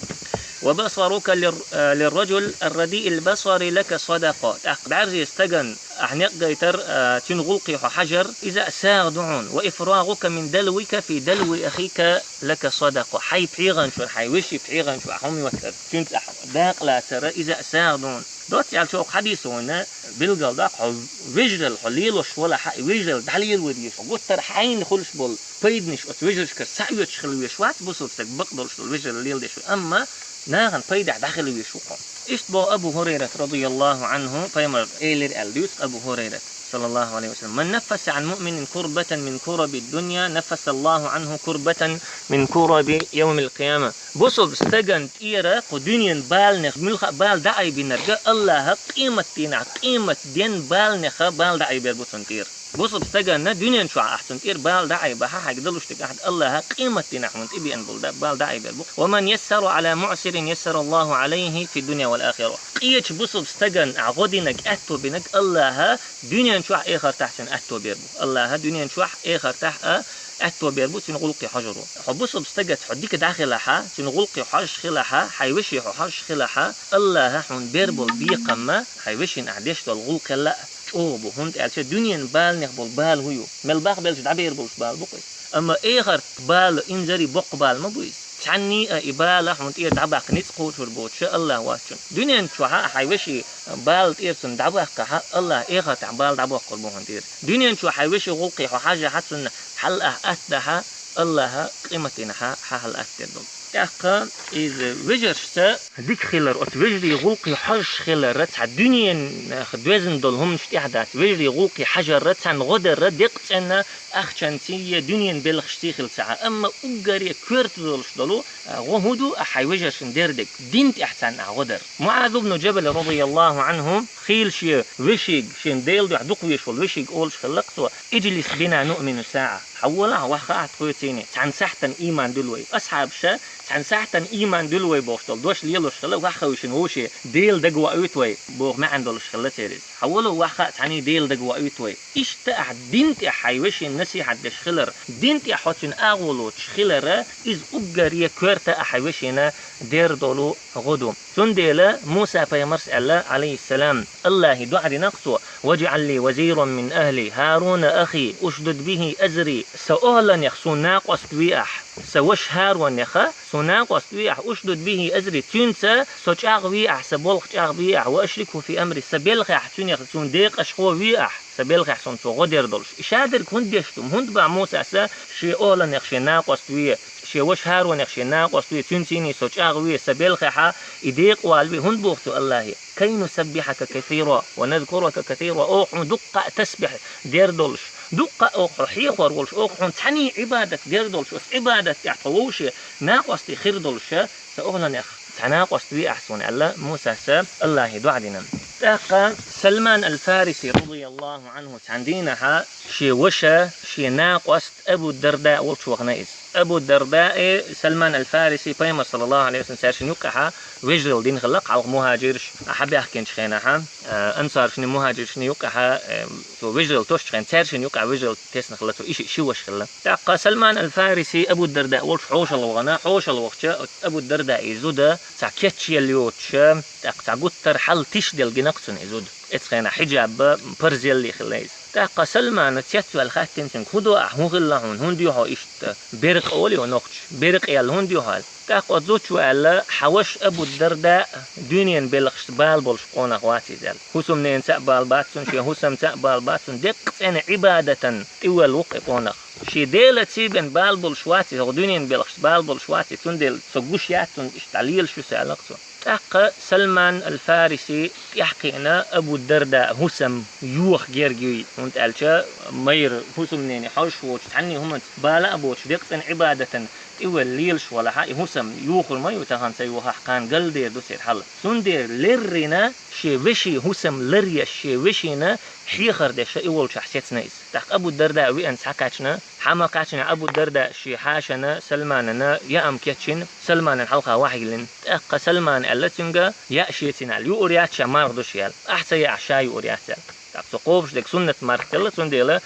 وبصرك لل-، للرجل الرديء البصر لك صدقة. ТӀаккха бӀаьрзе стагана ахь некъ гайтар, а, цуьнан гӀуллакхе хьо хьажар, иза а сагӀа ду хьуна. وإفراغك من دلوك في دلو أخيك لك صدقة. Хьайн пхьегӀан чуьра, хьайн вешин пхьегӀан чу ахь хӀума йоттар, цуьнца ахь дакъа лацар, иза а сагӀа ду хьуна. Доцца аьлча, оцу хьадисо вайна билгалдаккха, хьо вежаралла хьо лелош валахь, хьан и вежаралла дӀалело дезаш, хьо гуттар а хьайна хуьлуш болу пайданаш оцу вежаршкара схьаоьцуш хила везаш вац, бусулба стаг бакъдолуш долу вежаралла леладеш ву, амма нахана пайда ахь дӀахила везаш ву хьо. Иштта боху Абу ХӀурайрат, радияллаху Ӏанху, пайхамар элира аьлла дуьйцу Абу ХӀурайрат, саллаллаху Ӏалайхи ва саллам: من نفس عن مؤمن كربة من كرب الدنيا نفس الله عنه كربة من كرب يوم القيامة. Бусулба стагана тӀера кху дуьненан баланех муьлхха а бала дӀаайбинарг, АллахӀа къематдийнахь, къематден баланеха бала дӀаайбер бу цунна тӀера. Бусулба стагана дуьнен чохь ахь цунна тӀера бала дӀаайбахьа, хьайга далуш дерг ахь АллахӀа къематдийнахь хьуна тӀебеана болу да-, бала дӀаайбер бу. ومن يسر على معسر يسر الله عليه في الدنيا والآخرة. Къечу бусулба стагана ахь гӀо динарг, аьтто бинарг АллахӀа дуьнен чохь, эхартахь цуьнан аьтто бер бу. АллахӀа дуьнен чохь, эхартахь а аьтто бер бу цуьнан гӀуллакхе хьожаро. Хьо бусулба стагаца хьо дика дӀахилахьа, цуьнан гӀуллакхе хьожуш хилахьа, хьайн вешин хьо хьожуш хилахьа, АллахӀа хьуна бер болу бекхам а, хьайн вешина ахь деш долу гӀуллакх а чӀогӀа бу, хӀунда аьлча дуьненан баланех болу бала хӀун ю? Мел бах белча дӀабер болуш бала бу-кх иза. Амма эхартан бала инзаре боккха бала ма бу иза. Цхьанний а и бала хьуна тӀера дӀабаккха ницкъ кхочур боцуш АллахӀ воцчунна. Дуьнен чохь а хьайн вешин бала тӀера цунна дӀабаккхахьа, АллахӀа эхартахь бала дӀабоккхур бу хьуна тӀера. Дуьнен чохь хьайн вешин гӀуллакхе хьо хьажахьа, цунна хьал ахь атта дахьа, АллахӀа къематдийнахьа хьан хьал атта дер долу. ТӀаккха иза вежаршца дика хилар, оцу вежарийн гӀуллакхе хьожуш хилар, цхьа дуьненах доьзна долу хӀуманаш тӀехь дац, вежарийн гӀуллакхе хьажар, царна гӀо дар, декъа цӀенна ахчанций, дуьненан белхашций хила ца Ӏа, амма уггаре коьрта долуш долу, а, гӀо хӀун ду, ахь хьайн вежаршна дер дерг, дин тӀехь царна ахь гӀо дар. МуӀаз ибн Джабал, радияллаху Ӏанху, хийла шен вешига, шен Делан дуьхьа дукха везаш волу вешига олуш хилла-кх цо: اجلس بنا نؤمن ساعة. Хьаволахь, ваххахь тхоьцийне, цхьана сахьтана ийман дуьлу вай. Асхьабаша, цхьана сахьтана ийман дуьлу вай бохуш долу дош лелош хилла, ваххавшина вовше Дела дагавоуьйту вай, боху маьӀна долуш хилла церан иза. Хьаволо, вахха а цхьаний Дела дагавоуьйту вай. Иштта ахь дин тӀехь хьайн вешина насихьат деш хилар, дин тӀехь хьо цуьнан агӀо лоцуш хилара, иза уггаре коьрта ахь хьайн вешина дер долу гӀо ду. Цундела Муса пайхамарс аьлла, Ӏалайхиссалам, АллахӀе доӀа дина-кх цо: واجعل لي وزيرا من أهلي هارون أخي أشدد به أزري. Сан охӀланех суна накъост ве ахь, сан ваша ХӀаронеха суна накъост ве ахь, أشدد به أزري, цуьнца со чӀагӀве ахь, сан болх чӀагӀбе ахь, وأشركه في أمري, сан белхехь цуьнех суна декъашхо ве ахь, сан белхехь суна цо гӀо дер долуш. И шадерг хӀунда деш ду? ХӀунда боху Мусас шен охӀланех шен накъост ве, шен ваша ХӀаронех шен накъост ве, цуьнцийний со чӀагӀве, сан белхехьа и декъавалаве? ХӀунда боху цо АллахӀе: كي نسبحك كثيرا ونذكرك كثيرا, оха хьуна дуккха а тасбихь дер долуш, дуккха а оха хьо хьехор волуш, оха хьуна цхьаний Ӏибадат дер долуш, оцу Ӏибадат тӀехь тхо вовше накъостий хир долуша, сан охӀланех цхьа накъост ве ахь суна, аьлла Мусас АллахӀе доӀа дина. ТӀаккха Салман аль-Фариси, радияллаху анху, цхьан дийнахьа шен ваша, шен накъост Абу Дарда волчу вахана иза. Абу Дарда а Салман аль-Фариси пайхамар, саллаллаху алейхи ва саллям, цаьршинна юккъехьа вежаралла дина хилла, хьалха мухьажирш а хьабаьхкинчу хенахьа, а, ансаршна, мухьажиршна юккъехьа, э, цо вежаралла тосучу хенахь, цаьршинна юккъехьа вежаралла тесна хилла цо, и ши, ши ваша хилла. ТӀаккха Салман аль-Фариси Абу Дарда волчу хьошалла вахана, хьошалла вахча, Абу Дарда и зуда цхьа кечъелла йоцуша, тӀаккха цхьа гуттар хьал тишделла гина-кх цунна и зуда. Эцу хенахь хьиджаб парзеллий хилла иза. ТӀаккха Салмана цецваьлла хаьттина цуьнга: «ХӀун до ахь, хӀун хилла хьуна, хӀунда ю хьо иштта? Беркъа олий ван нохча, беркъа яьлла хӀунда ю хьо?» Аьлла. ТӀаккха оцу зудчо аьлла: «Хьан ваша Абу Дарда дуьненан белхашца бала болуш къонах вац иза», — аьлла. «ХӀусамненаца а бала бац цуьнан, шен хӀусамца а бала бац цуьнан, деккъа цӀена Ӏибадатан тӀевоьлла ву-кх и къонах. Шен Делаца бен бала болуш вац иза, хӀокху дуьненан белхашца бала болуш вац иза, цундела со гуш яц цунна, иштта дӀалелаш ю со», — аьлла-кх цо. ТӀаккха Салман аль-Фариси тӀаьхьакхиъна Абу Дарда хӀусам йоха герга юй, хӀунда аьлча майра хӀусамнене хьожуш воцуш, цхьанне хӀуманца бала а боцуш, деккъа цӀена Ӏибадатан тӀевоьлла лелаш валахьа, и хӀусам йохур ма ю, тахана ца йохахь, кхана галдер ду церан хьал. Цундела леррина шен вешин хӀусам ларъеш, шен вешина хьехар деш и волчохь сецна иза. ТӀаккха Абу Дарда веана схьакхаьчна, хьа ма кхаьчнехь Абу Дарда шен хьашана Салманана яа ма кечйина, Салманан хьалха вахьйиллина. ТӀаккха Салмана аьлла цуьнга: «Яа шеца», — аьлла, «юур яц ша, марха ду ша», — аьлла. «Ахь ца яахь, ша юур яц», — аьлла. ТӀаккха цо кхобуш дерг суннат марха делла, цундела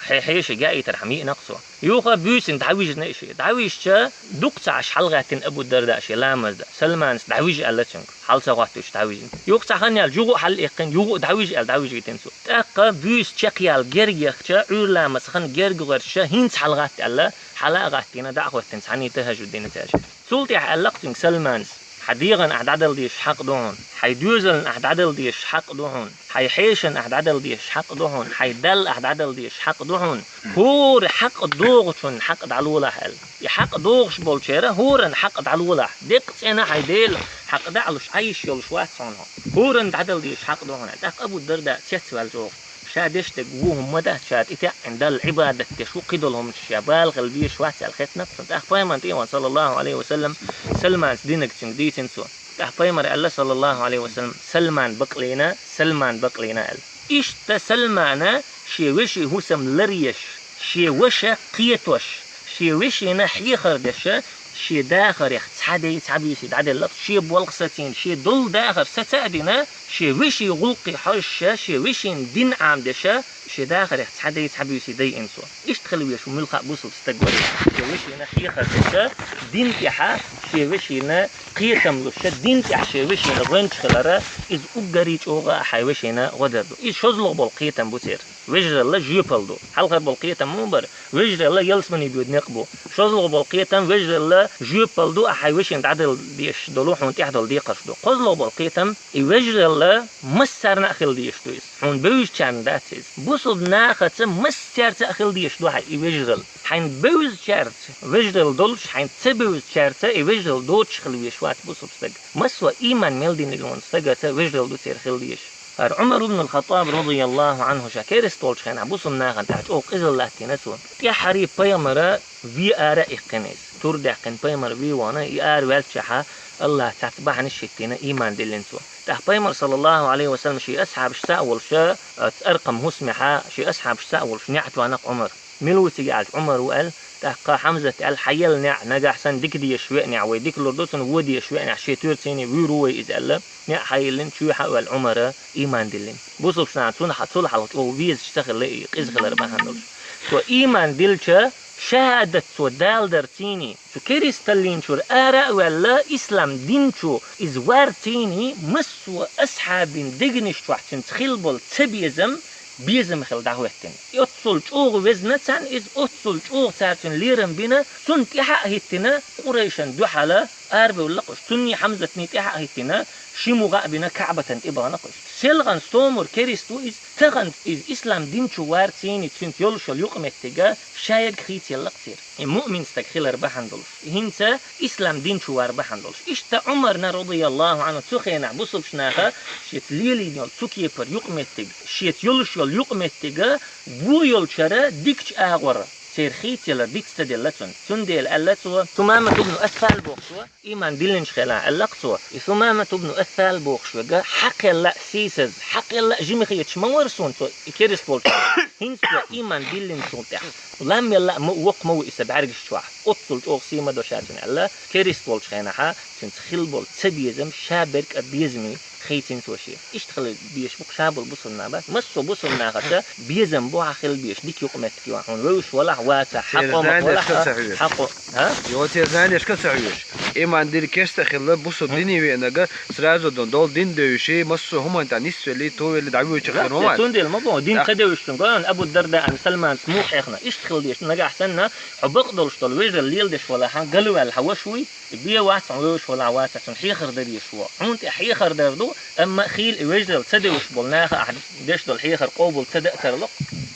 хье-, хьеший яийтархьама йиъна-кх цо. Юха буьйсанна дӀавижна и шиъ. ДӀавижча, дукха ца Ӏаш хьалагӀаьттина Абу Дарда шен ламаза. Салманас дӀавижа аьлла цуьнга, хьала ца гӀоттуьйтуш дӀавижна. Юха цхьа хан яьлча юха а хьалаэккхина, юха а дӀавижа аьлла, дӀавижийтина цо. ТӀаккха буьйса чекхъяла герга яхча, Ӏуьйра ламаза хан герга гӀерташ, хӀинца хьалагӀатта аьлла, хьала а гӀаттийна, дӀа а хӀоьттина, цхьаьний тахӀажжуд дина цаьршинна. Цул тӀаьхьа аьлла-кх цуьнга Салманас: «Хьан дегӀана ахь дӀадала дезаш хьакъ ду хьуна, хьайн доьзална ахь дӀадала дезаш хьакъ ду хьуна, хьайн хьешана ахь дӀадала дезаш хьакъ ду хьуна, хьайн Далла ахь дӀадала дезаш хьакъ ду хьуна, хӀора хьакъ догӀучунна хьакъ дӀалолахь», — аьлла. И хьакъ догӀуш болчеран хӀоранна хьакъ дӀалолахь. Деккъа цӀена хьайн Делан хьакъ дӀа а луш, Ӏайш йолуш вац хьуна хьо. ХӀоранна дӀадала дезаш хьакъ ду хьуна. ТӀаккха Абу Дарда цецваьлла чӀогӀа. Ша деш дерг вон хӀума ма дац, ша тӀетаьӀӀина Далла Ӏибадат деш ву, кхидолу хӀуманаш ша бала хила дезаш вац аьлла хеттина-кх цунна. ТӀаккха пайхамарна тӀе а вахана, саллаллаху алейхи ва саллам, Салманас динарг цуьнга дийцина цо. ТӀаккха пайхамара аьлла, саллаллаху алейхи ва саллам: «Салман бакълийна, Салман бакълийна», — аьлла. Иштта Салмана шен вешин хӀусам ларъеш, шен ваша кхетош, шен вешина хьехар деш, шен дахарех цхьа дей, цхьа буьйсий дӀаделла-кх, шен болх сацийна, шен долу дахар саца а дина, шен вешин гӀуллакхе хьожуш, шен вешина дин Ӏамадеш, шен дахарех цхьа дей, цхьа буьйсий дайина цо. Иштта хила везаш ву муьлхха а бусалба стаг вара, шен вешина хьехар деш, дин тӀехь шен вешина кхетам луш, дин тӀехь шен вешина гӀоьнча хилар, иза уггаре чӀогӀа а хьайн вешина гӀо дар ду. Иза шозлагӀа болу кхетам бу церан. Вежаралла жоьпалла ду. Хьалхара болу кхетам муха бара? Вежаралла ялсамане боьду некъ бу. ШозлагӀа болу кхетам: вежаралла жоьпалла ду ахь хьайн вешина дӀадала дезаш долу, хьуна тӀехь долу декхарш ду. КхозлагӀа болу кхетам: и вежаралла массарна а хила дезаш ду иза. Хьуна бевзачарна дац иза. Бусалба нахаца массаьрца а хила дезаш ду хьайн и вежаралла. Хьайн бевзачаьрца вежаралла долуш, хьайн ца бевзачаьрца и вежаралла доцуш хила везаш вац бусалба стаг. Массо а ийман мел динарг волу стагаца вежаралла ду церан хила дезаш. ХӀара Ӏумар ибн аль-Хаттаб, радияллаху анху, ша керста волчу хенахь бусалба нахана тӀехь чӀогӀа къизалла латтийна цо. ТӀаьххьарий пайхамара вен ара а иккхина иза. Тур даьккхина пайхамар вен вахана, и ара ваьллачехьа, АллахӀа цхьацца бахьанаш а хӀиттийна, ийман диллина цо. ТӀаккха пайхамар, саллаллаху алейхи ва саллам, шен асхьабашца а волуша, оцу Аркъам хӀусамехьа, шен асхьабашца а волуш неӀ тоьхна-кх Ӏумара. Мила ву цига аьлча, Ӏумар ву аьлла, тӀаккха Хьамзат аьлла: «Хьан елла неӀ нагахь санна дика дезаш веа неӀ вай, дика лур ду цунна, вон дезаш веа неӀ шен туьрцийний вуьйр ву вай иза», — аьлла, неӀ хьайиллина, чоьхьа а ваьлла Ӏумара ийман диллина. Бусалбачу нахана цунна хьа-, цул хьалха чӀогӀа везаш ца хилла и, къиза хилар бахьана долуш. Цо ийман дилча, шахӀадат цо даладарцийний, цу керисталлин чуьра ара а ваьлла, ислам дин чу иза варцийний, массо а асхьабийн дегнаш чохь цуьнца хилла болу цабезам, безам хилла дӀахӀоьттина. И оццул чӀогӀа везна царна иза, оццул чӀогӀа цара цуьнан лерам бина, цунна тӀаьхьа а хӀиттина, Къурайшан дуьхьала арабевлла-кх уьш, цунний Хьамзатний тӀаьхьа а хӀиттина, ши мугӀа а бина, КаӀбатан тӀе бахана-кх уьш. Селхана стомур керист ву иза, тахана иза ислам дин чу варцийний, цуьнца йолуш йолу юкъаметтиг шайга хийцаелла-кх церан. И муъмин стаг хилар бахьана долуш, хӀинца ислам дин чу вар бахьана долуш. Иштта Ӏумарна, радияллаху анху, цу хенахь бусалбачу наха шеца лелийна йолу цу кепара юкъаметтиг, шеца йолуш йолу юкъаметтиг вон йолчара дикачу агӀор Церан хийцаялар диц ца делла цунна. Цундела аьлла цо, Сумамат ибн Ассал бохучо, иман диллинчу хенахь аьлла-кх цо, и Сумамат ибн Ассал бохуш верг хьакхелла а сийсаз, хьакхелла а жима хеташ ма вара суна цо, и керист волчу хенахь. ХӀинца цо иман диллинчул тӀаьхьа лам елла а ма, воккха ма ву и сан бӀаьргаш чохь. Оццул чӀогӀа сий ма до ша цуьнан аьлла, керист волчу хенахь цуьнца хилла болу ца безам ша берг а безаме хийцина цо шен. Иштта хила безаш бу-кх ша болу бусалба нах бац. Массо а бусалба нахаца безам бу хьан хила безаш, дика юкъаметтиг ю хьуна, вевзаш валахь, вацахь, хьан къомах валахь, хьан къо-, а? Йо, церан знанешка а ца хьоьжуш. Иман дилла кеста а хилла, бусалба дине веанарг, сразу дон долу дин девзаш, массо а хӀуманна тӀехь нисвелли, товелли, дӀавоьдуш хир ву. Цундела ма боху, дин ца девзаш цуьнга, Абу Дардаъна, Салмана муха хьехна. Иштта хила дезаш, нагахь санна, хьо бакъдолуш долу вежаралла леладеш валахь, галваьлла хьан ваша вуй, и бен вац хьуна, вевзаш валахь, вацахь, цунна хьехар дар езаш ву. Хьуна тӀе хьехар дар ду, амма хийла и вежаралла ца девзаш болу наха ахь деш долу хьехар къобал ца дан а тарло-кх.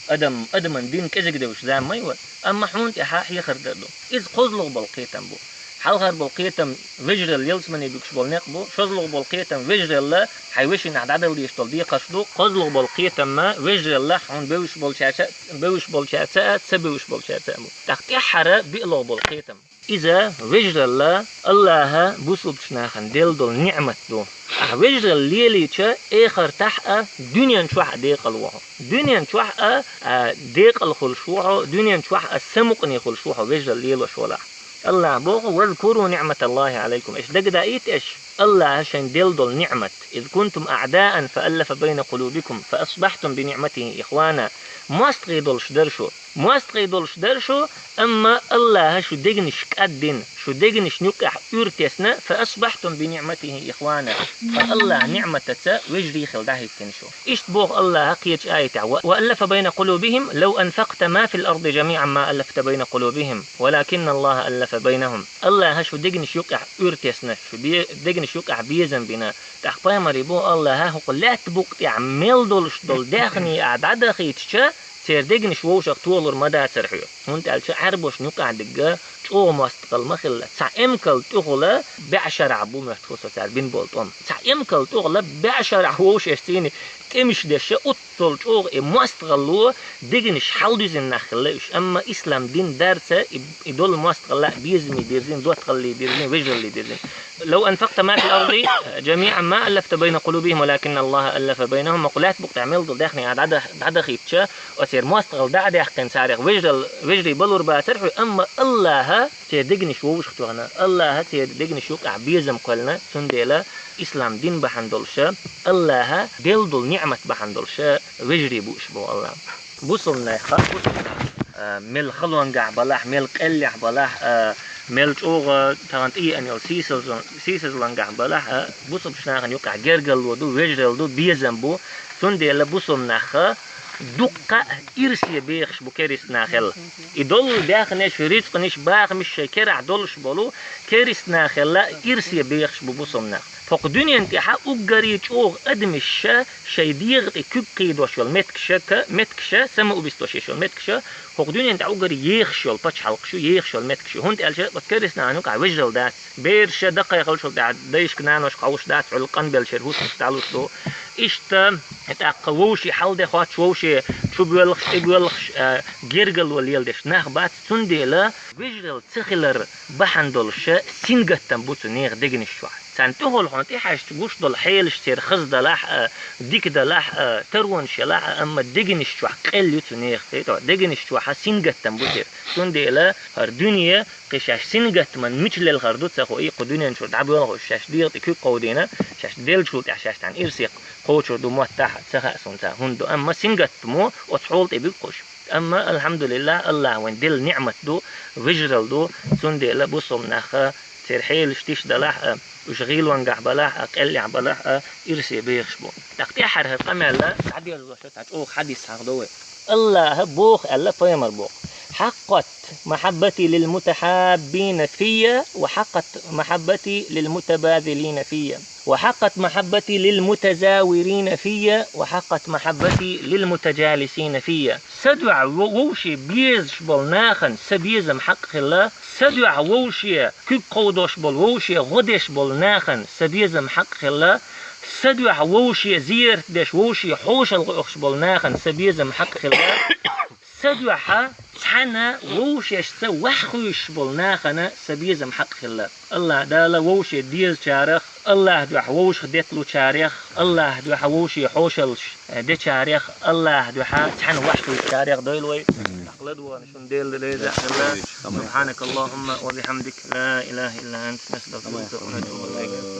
Адам, адаман дин кӀезиг девзаш зама ма ю, амма хьуна тӀехь хьехар дар ду. Иза кхозлагӀа болу кхетам бу. Хьалхара болу кхетам вежаралла ялсамане буьгуш болу некъ бу, шозлагӀа болу кхетам вежаралла хьайн вешин ахь дӀадала дезаш долу декхарш ду, кхозлагӀа болу кхетам ма вежаралла хьуна бевзаш болчаьрца, бевзаш болчаьрца а, ца бевзаш болчаьрца а бу. ТӀаккха тӀаьххьара биълагӀа болу кхетам. Иза вежаралла Аллаха бусалбачу нахана делла долу ниъмат ду. Ахь вежаралла лелийча, эхартахь а, дуьнен чохь а декъала ву хьо. Дуьнен чохь а, а, декъала хуьлуш ву хьо, дуьнен чохь а самукъане хуьлуш ву хьо, вежаралла лелош валахь. Аллаха боху: «Вазкуру ниъматаллахи Ӏалайкум». Аша дагадоуьйту аша Аллаха шайна делла долу ниъмат. «Из кунтум аъдаан фа аллафа байна къулубикум, фа асбахьтум би ниъматихи ихвана». МостагӀий долуш дара шу. МостагӀий долуш дара шу, амма Аллаха шу дегнаш кӀаддина, шу дегнашна юккъехь уьйр тесна, «фа асбахьтум би ниъматихи ихвана». Ткъа Аллаха ниъматаца вежарий хила дӀахӀиттина шу. Иштта боху Аллаха кхечу аятехь: «Ва, ва аллафа байна къулубихим, лав анфакъта ма фил арди жамиъан ма аллафта байна къулубихим, валакинна Аллаха аллафа байнахум». Аллаха шу дегнаш юккъехь уьйр тесна, шу бе-, дегнаш юккъехь безам бина. ТӀаккха пайхамаре боху Аллаха: «ХӀокху лаьтта букъа тӀехь мел долуш долу даьхни ахь дӀадахийтича, церан дегнаш вовшах толур ма дацара хьоьга». ХӀунда аьлча Ӏаьрбошна юкъахь дигга чӀогӀа мостагӀалла ма хилла. Цхьа эмкал тӀехула бӀе шарахь бу моьтту со цара бина болу тӀом. Цхьа эмкал тӀехула бӀе шарахь вовшашцийна тӀемаш деш, оццул чӀогӀа и мостагӀалло дегнаш хьалдуьзина нах хилла уьш. Амма ислам дин дарца и, и долу мостагӀалла безаме бирзина, доттагӀалле бирзина, вежаралле бирзина. «Лав анфакъта ма фил арди жамиъан ма аллафта байна къулубихим, валакинна Аллаха аллафа байнахум». ХӀокху лаьтта букъа тӀехь мел долу даьхни ахь дӀада-, дӀадахийтича, оцеран мостагӀалла дӀа а даьккхина царах, вежарал-, вежарий балур бацара хьоьга, амма Аллаха церан дегнаш вовшах тоьхна, Аллаха церан дегнаш юкъахь безам кхоьллина, цундела ислам дин бахьана долуша, Аллаха делла долу ниъмат бахьана долуша вежарий бу уьш боху Аллаха. Бусалба нах, бусалба нах, а, мел халонгахь балахь, мел къеллехь балахь, а, мел чӀогӀа тахана тӀееана йолу сийсазлон-, сийсазлонгахь балахь, а, бусалбачу нахана юкъахь гергарло ду, вежаралла ду, безам бу. Цундела бусалба нах дуккха а ирсе бехаш бу керист нахел. И долу даьхнеш, рицкъанаш, бахамаш шайн керахь долуш болу керист нахелла ирсе бехаш бу бусалба нах. ХӀокху дуьнен тӀехь уггаре чӀогӀа адамаш шайн дегӀа тӀе куьг кхийдош йолу меттигаш, ка-, меттигаш, самоубийство еш йолу меттигаш, хӀокху дуьнен тӀехь уггаре ехаш йолу пачхьалкхаш ю, ехаш йолу меттигаш ю. ХӀунда аьлча оцу керист нахана юкъахь вежаралла дац. Бераш даккхий хуьлуш долу тӀехь дайшка, наношка хьовсуш дац, Ӏуьллу къанбеллачеран хӀусамаш дӀалуш ду. Иштта, тӀаккха вовше хьал де хоттуш, вовше чубоьлхуш, тӀебоьлхуш, а, гергарло леладеш нах бац, цундела вежаралла ца хилар бахьана долуша сингаттам бу цу нехан дегнаш чохь. Царна тӀехула хьуна тӀехьаьжча гуш долу хьелаш церан хаза далахь а, дика далахь а, таронаш ялахь а, амма дегнаш чохь къелла ю цу нехан, дегнаш чохь сингаттам бу церан. Цундела хӀара дуьне кхин шаьш сингаттаман мича лелхар ду ца хуий, кху дуьнен чуьра дӀабоьлхуш, шаьш дегӀа тӀе куьг кховдийна, шаьш деллачул тӀехь шаьш цхьаьна ирсе кхочур ду моттахь а, ца хаьа суна цхьа хӀунда ду, амма сингаттамо оцу хьола тӀе буьгу кхуш. Амма, алхьамдулиллахь, Аллаха вайн делла ниъмат ду, вежаралла ду, цундела бусалба нах церан хьелаш тиша далахь а, уьш гӀийлонгахь балахь а, къеллехь балахь а, ирсе бехаш бу. ТӀаккха тӀаьххьара хӀара къамел дӀадерзош цхьа чӀогӀа хьадис хьахадо вай. Аллаха боху аьлла, пайхамар боху: «Хьаккъат махьаббати лил мутахьаббина фийя, ва хьаккъат махьаббати лил мутабазилина фийя, ва хьаккъат махьаббати лил мутазавирина фийя, ва хьаккъат махьаббати лил мутажалисина фийя». Сан дуьхьа во-, вовше безаш болу нахана сан безам хьакъ хилла, сан дуьхьа вовше куьг кховдош болу, вовше гӀо деш болу нахана сан безам хьакъ хилла, сан дуьхьа вовше зиярат деш, вовше хьошалгӀа оьхуш болу нахана сан безам хьакъ хилла, сан дуьхьа цхьа Цхьана вовшашца ваьхьа хуьйшуш болу нахана сан безам хьакъ хилла. АллахӀ Дала вовше дезачарах, АллахӀ дуьхьа вовшах детталучарех, АллахӀ дуьхьа вовше хьошаллаш дечарех, АллахӀ дуьхьа цхьана ваьхьа хуьйшучарех дойла вай. ЛадогӀарна шуна Дела реза хилла. سبحانك اللهم وبحمدك، لا إله إلا أنت، نستغفرك ونتوب إليك.